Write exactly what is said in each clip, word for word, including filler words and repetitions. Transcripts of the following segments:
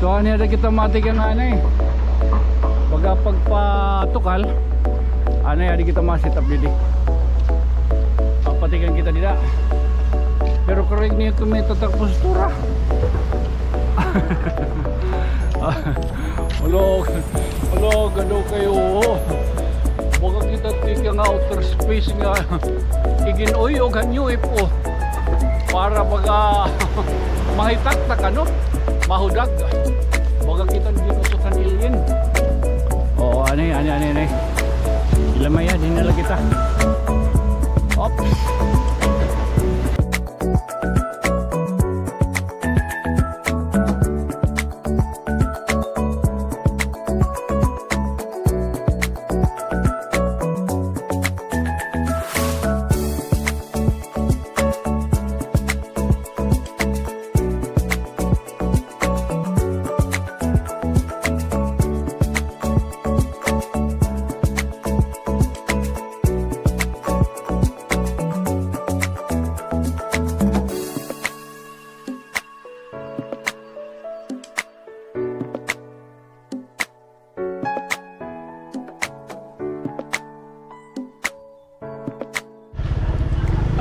So, ano, ada kita matikang anay. Baga pagpatukal. Anay, adi kita ma-set up didi. Papatikan kita dida. Pero karuyag niyo kumita ta postura. Hello. Hello, gado kayo. Baga kita tikang outer space nga igin-uy og hanyo ipo. Para baga mahitaktak, ano? Mahudag. Baga kita gin-utot han alien. Oo, ani, ani, ani, ani. Ilamay yan, dinala kita. Oops.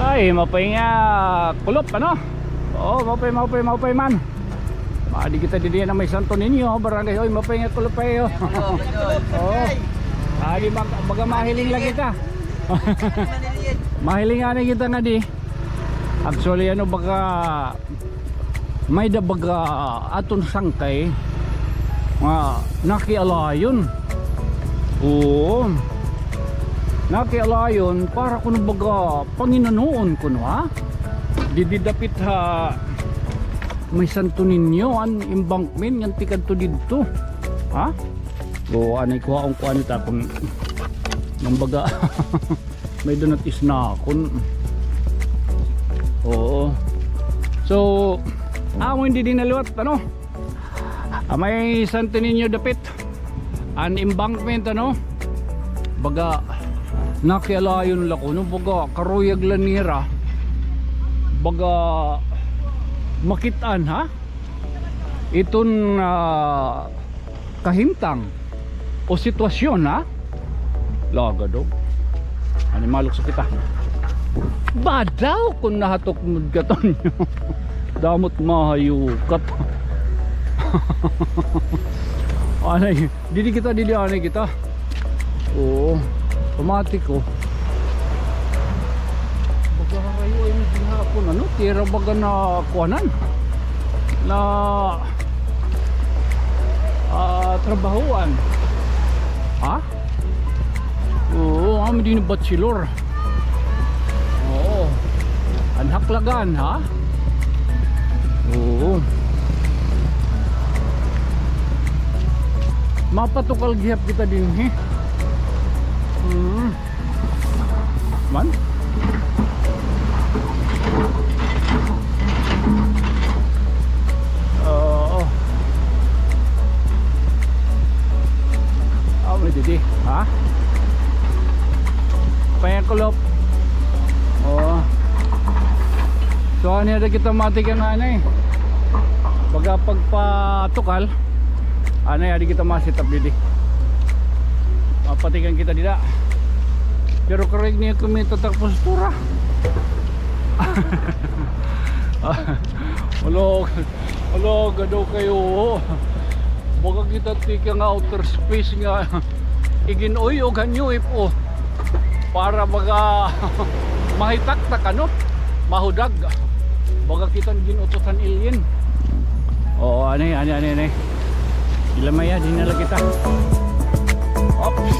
Ay, maupay nga kulop, ano? Oo, maupay, maupay, maupay man. Maadi kita didi na may Santo Niño, barangay. Oy, maupay nga kulop kayo. Oo. Adi, mag-, baga mahiling la kita. Mahiling anay kita ngadi. Actually, ano, baga may-ada baga aton sangkay nga nakialayon. Oo. Nakialayon para kuno baga panginanoon kuno, ha? Didi dapit ha may Santo Niño an embankment ngan tikadto didto. Ha? O, anay kuhaon ko anay ta kun nang baga may-ada nat-isnakon. Oo. So, amo ini didi na liwat, ano? Ah, may Santo Niño dapit. An embankment, ano? Baga, nakialayon la kuno, baga, karuyag la nira. Baga, makit-an, ha? Iton, ah, kahimtang o sitwasyon, ha? Laga daw. Ani, malukso kita. Badaw kun nahatukmod ka, Tonyo. Damo it mahayukat. Anay, didi kita, didi anay kita. Oo. Automatic, oh. Baga harayo ini gihapon, ano? Tira baga na kuanan. Na, ah, trabahoan. Ha? Oo, amo didi bachelor. Oo. An haklagan, ha? Oo. Mapatukal gihap kita dinhi. Hmm. Man? Oo. Amo didi, ha? Pangkulop. Oo. So, ano, ada kita matikang anay. Baga pagpatukal. Anay, adi kita ma-set up didi. Mapatikan kita dida. Pero karuyag niyo kumita ta postura. Hello. Hala, gado kayo. Baga kita tikang outer space nga igin-uy og hanyo ipo. Para baga mahitaktak, ano? Mahudag. Baga kita gin-utot han alien. Oo, anay, anay, anay, anay. Ilamay, ah, dinala kita. Oops.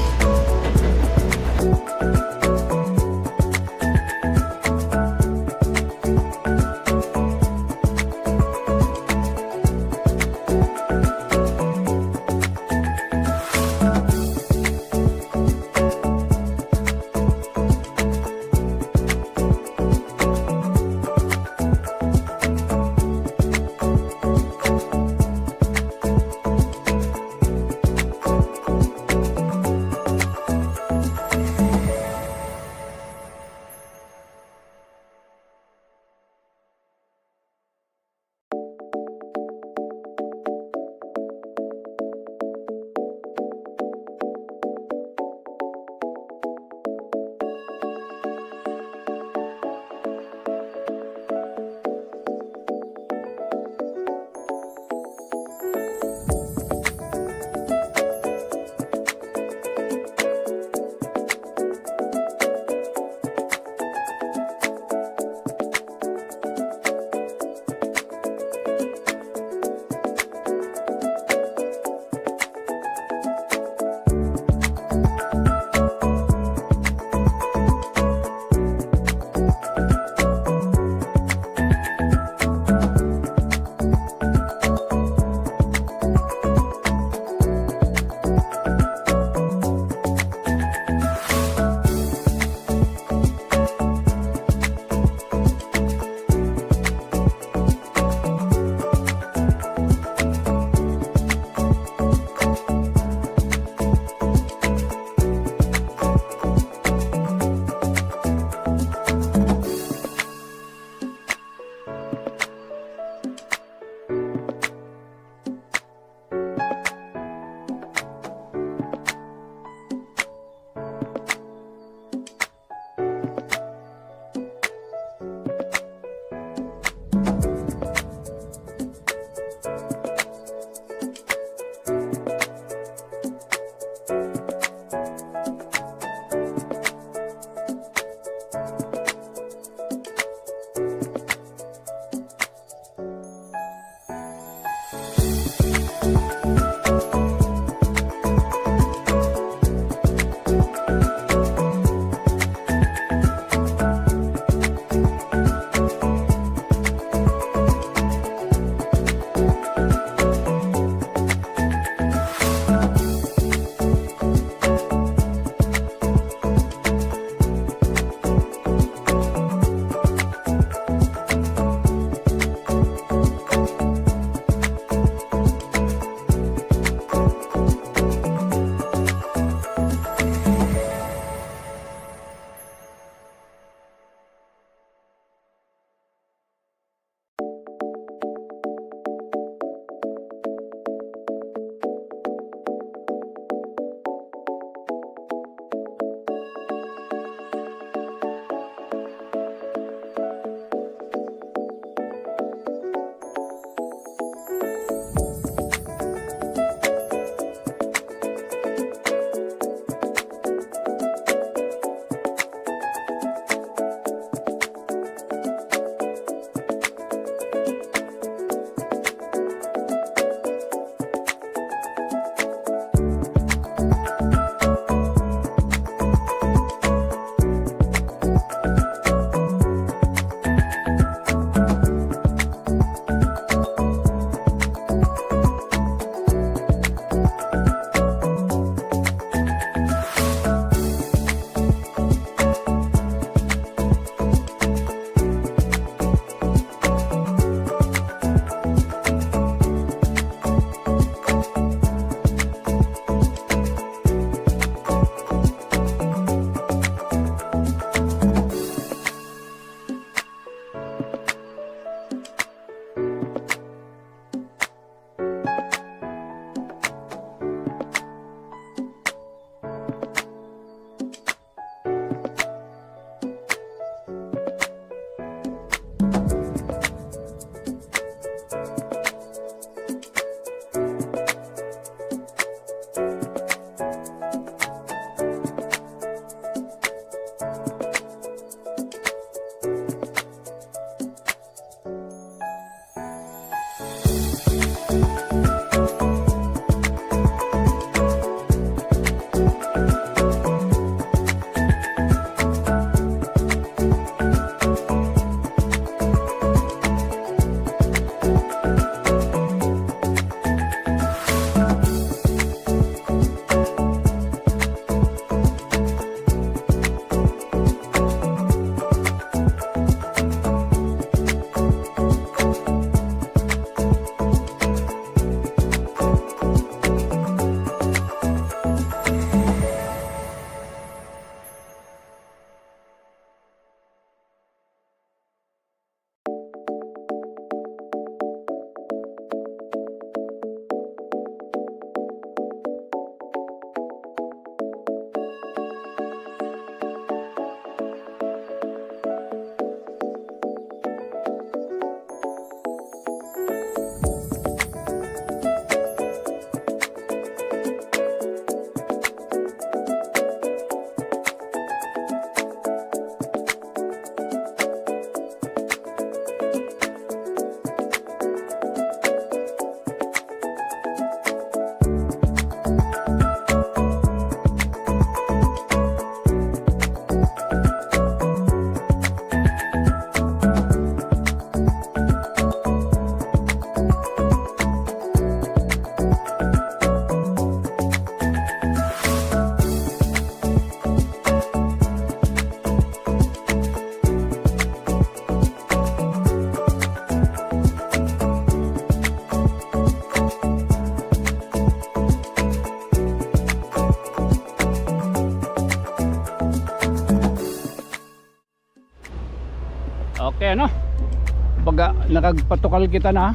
Nakagpatukal kita na.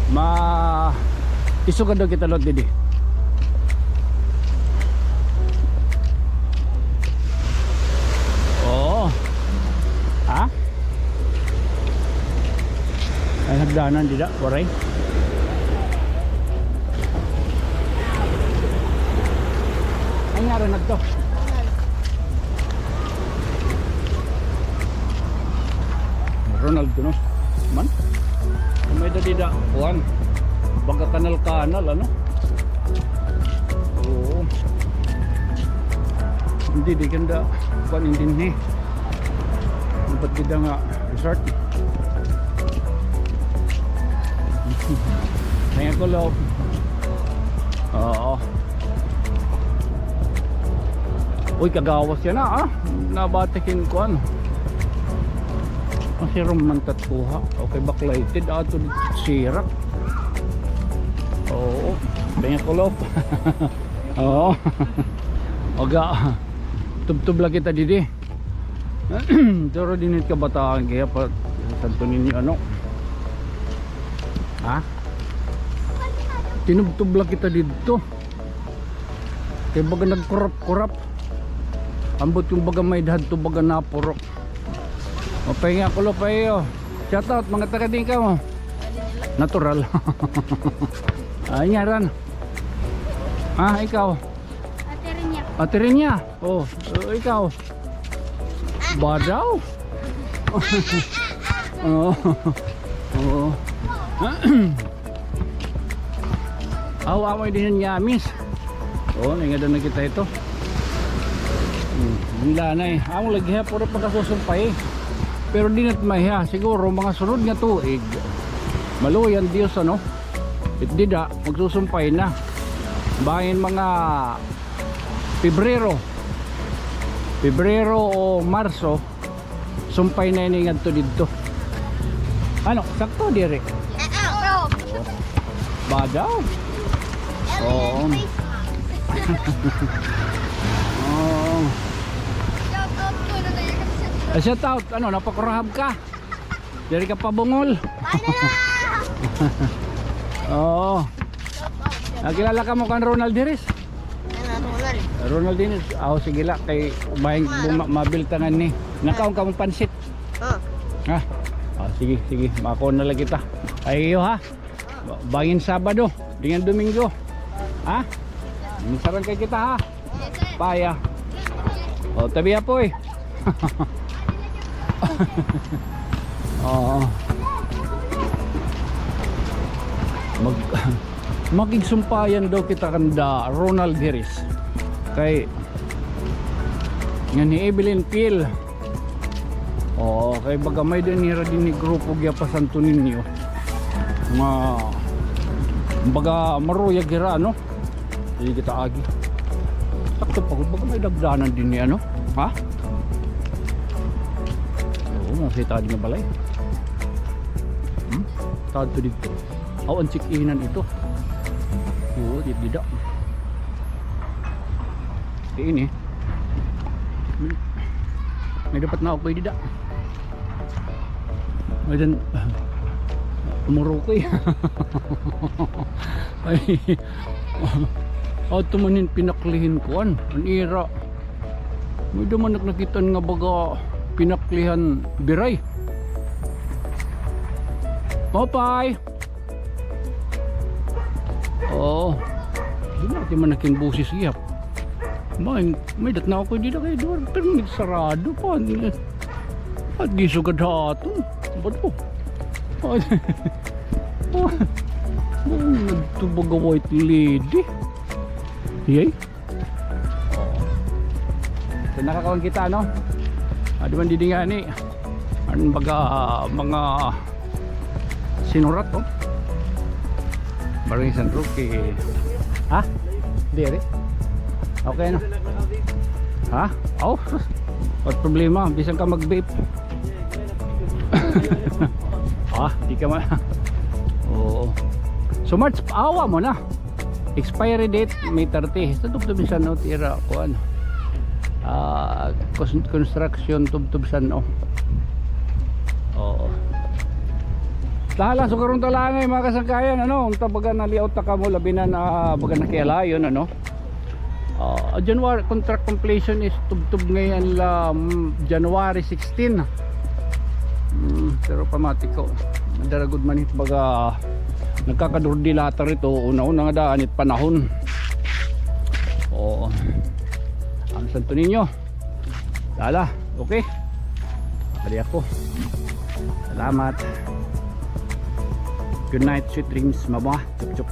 Ma, isugad daw kita liwat didi. Oo. Ha? Ay, hagdanan dida, waray. Ay, nga rin nagto. Ronald kuno man. May-ada dida, kuan. Baga kanal-kanal, ano? Oo. Hindi, di ganda. Kuan, hindi ni. Dapat dida nga resort. Kaya ko, lo. Oo. Uy, kagawas yana, ah. Nabati kin kuan. Masirom man ta it kuha. Okay, backlighted. Ato, sirak. Oo. Benya kulop. Oo. Aga. Tubtob la kita didi. Pero dinhi it kabataan kaya pa Santo Niño, ano? Ha? Tinubtob la kita didto. Kay baga nagkurap-kurap. Ambot kon baga may-ada hadto baga napurok. Mapahinga ko, lo, pa iyo. Shout out, mga taga din ka mo. Natural. Ay, ngaran. Ah, ikaw. Ate Rinya. Ate Rinya. Oh, uh, ikaw. Badaw. Oo. Oo. Aw, amo dinhi nga amis. Oo, nangada na kita ito. Hmm, ang lanay. Amo lagi ha, puro pagkasusumpay. Pero di nat may ha, siguro mga sunod nga tuig. Maluoy an Diyos, ano? It dida, magsusumpay na. Bangin mga Pebrero. Pebrero o Marso, sumpay na ini ngadto didto. Ano, sakto diri? Badaw. Oo. Oo. Ay, shout out. Ano, napakurahab ka? Diri ka pabungol. Ay, na! Oo. Nakilala ka mo kan Ronald Diris? Ano, Ronald? Ronald Diris. Aw, sige la. Kay bahin buma-, mabiltangan ni. Nakaon ka mo pansit? Oh. Ha? Ah, sige, sige. Makaon na la kita. Ay, iyo, ha? Ba-, bangin Sabado, dingan Domingo. Ha? Minsan kay kita, ha? Paya. O, tabi, apoy. Oo. Mag-, makigsumpayan daw kita kanda Ronald Diris. Kay ngan hi Evelyn Piel. Oo, kay baga may-ada nira dinhi grupo gihap ha Santo Niño. Nga, baga maruyag hira, ano? Diri kita agi. Sakto pa gud, baga may-ada hagdanan dinhi, ano? Ha? Oo, makita dinhi nga balay. Hmm? Tadto didto. Aw, an check-inan ito. Oo, di, dida. Diin, eh. May, may dapat na ako, eh, dida. May dan, umurukoy. Ay, ato man hin pinaklihin kuan. An ira. May-ada man ak nakit-an nga baga pinaklihan biray. Opay! Oo. Di na, di man nakin boses iya. May, may-ada na ako dida kay door, pero nagsarado pa. At di sugad ha aton. Bato. Ay. Oh, nagtubag a white lady. Yay. Oo. So, nakakaon kita, no? Ah, di man didi ngani. An baga, ah, mga sinurat, oh. Barangay San Roque. Ha? Diri. Okay, no? Ha? Oh, what problema? Bisan ka mag-vape. Ah, di ka ma-, oo. So, March, awa mo na. Expiry date, May thirty. Sa tubtob san-o it ira kuan. Ah, cons-, construction tubtob san-o. Oo. Tahala, sugaron ta la ngay, mga kasangkayan, ano, unta baga na-layout ta kamo, labi na na baga nakialayon, ano. Ah, January, contract completion is tubtob ngay-an la, mm, January sixteen. Mm, pero pamati ko, madara gud man hit baga nagkakadurdilata rito, una-una nga daan it panahon. Oo. Ang Santo Niño. Lala, okay. Kadi ako. Salamat. Good night, sweet dreams, mama. Chup, chup.